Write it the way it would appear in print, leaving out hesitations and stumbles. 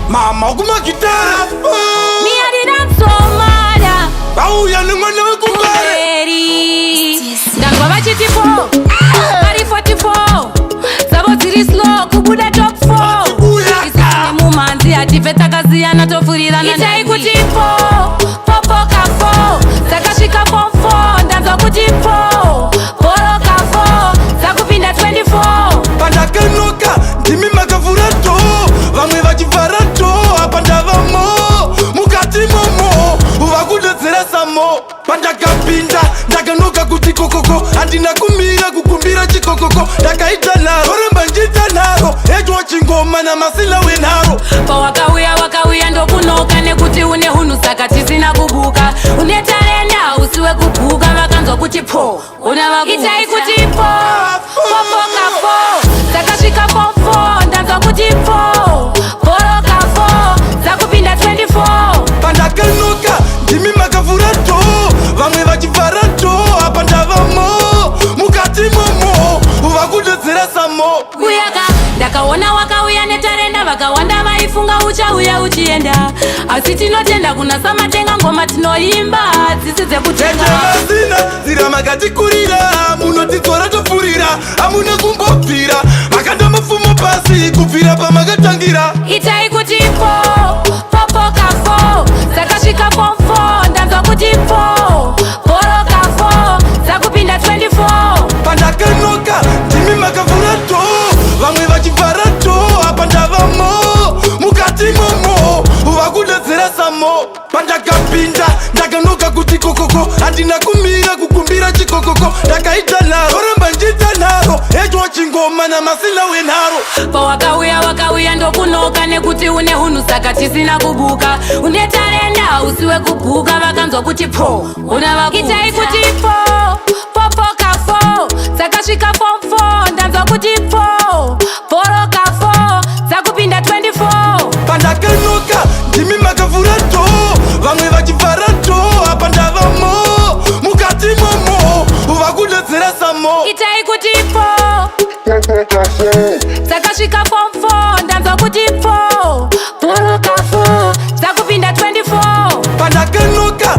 Mama kumagitare. Me a the dance so mad. Vauya nemwana wekumbare. Kumberi. Ndanzwa vachiti 4 vari 44 dzavo dziri slow kubuda top 4. Vachibuya. Isu tine mumhanzi, hatife takasiyana, tofurirana. Itai kuti 4 popoka 4 dzakasvika form 4. Ndanzwa kuti 4 bhoroka 4 dzakupinda 24. Pandakanoka ndimi makavhura door, vamwe vachivhara door. Apa ndavamo mukati momo, vakudodzera samo. Pandakapinda ndakanoka kuti kokoko, handina kumira kukumbira chikokoko. Ndakaita nharo, ramba nchiita nharo, echwa chingoma namasina wenharo. Pawakauya wakauya ndokunoka, nekuti une hunhu saka tisina kubuka. Une tarenda, usiwe kubhuka. Vakanzwa kuti po una. Itai kuti po popoka 4 dzakasvika form 4. Ndanzwa kuti po bhoroka 4 dzakupinda 24. Pandakanoka ndimi makavhura door, vamwe vachivhara door. Apa ndavamo mukati momo, vakudodzera samo. Kuyaka ndakaona wakauya netarenda. Vakawanda vaifunga uchauya uchienda, asi tinotenda kuna Samatenga. Ngoma tinoimba dzisi dzekutenga. Masina nzira makatikurira, munotidzora topfurira. Hamuna kumbobvira makanda mapfumo pasi kubvira pamakatangira. Itai kuti po popoka 4 dzakasvika form 4. Ndanzwa kuti po bhoroka 4 dzakupinda 24. Pandakanoka ndimi makavhura door, vamwe vachivhara door. Apa ndavamo mukati momo, vakudodzera samo. Pandakapinda ndakanoka kuti kokoko, handina kumira kukumbira chikokoko. Ndakaita nharo, ramba nchiita nharo, echwa chingoma namasina wenharo. Pawakauya wakauya ndokunoka, nekuti une hunhu saka tisina kubuka. Une tarenda, usiwe kubhuka. Vakanzwa kuti po una. Itai kuti po popoka 4 dzakasvika form 4. Ndanzwa kuti po bhoroka 4 dzakupinda 24. Pandakanoka ndimi makavhura door, vamwe vachivhara door. Apa ndavamo mukati momo, vakudodzera samo. Itai kuti po dzakasvika form 4. Ndanzwa kuti po bhoroka 4 dzakupinda 24. Pandakanoka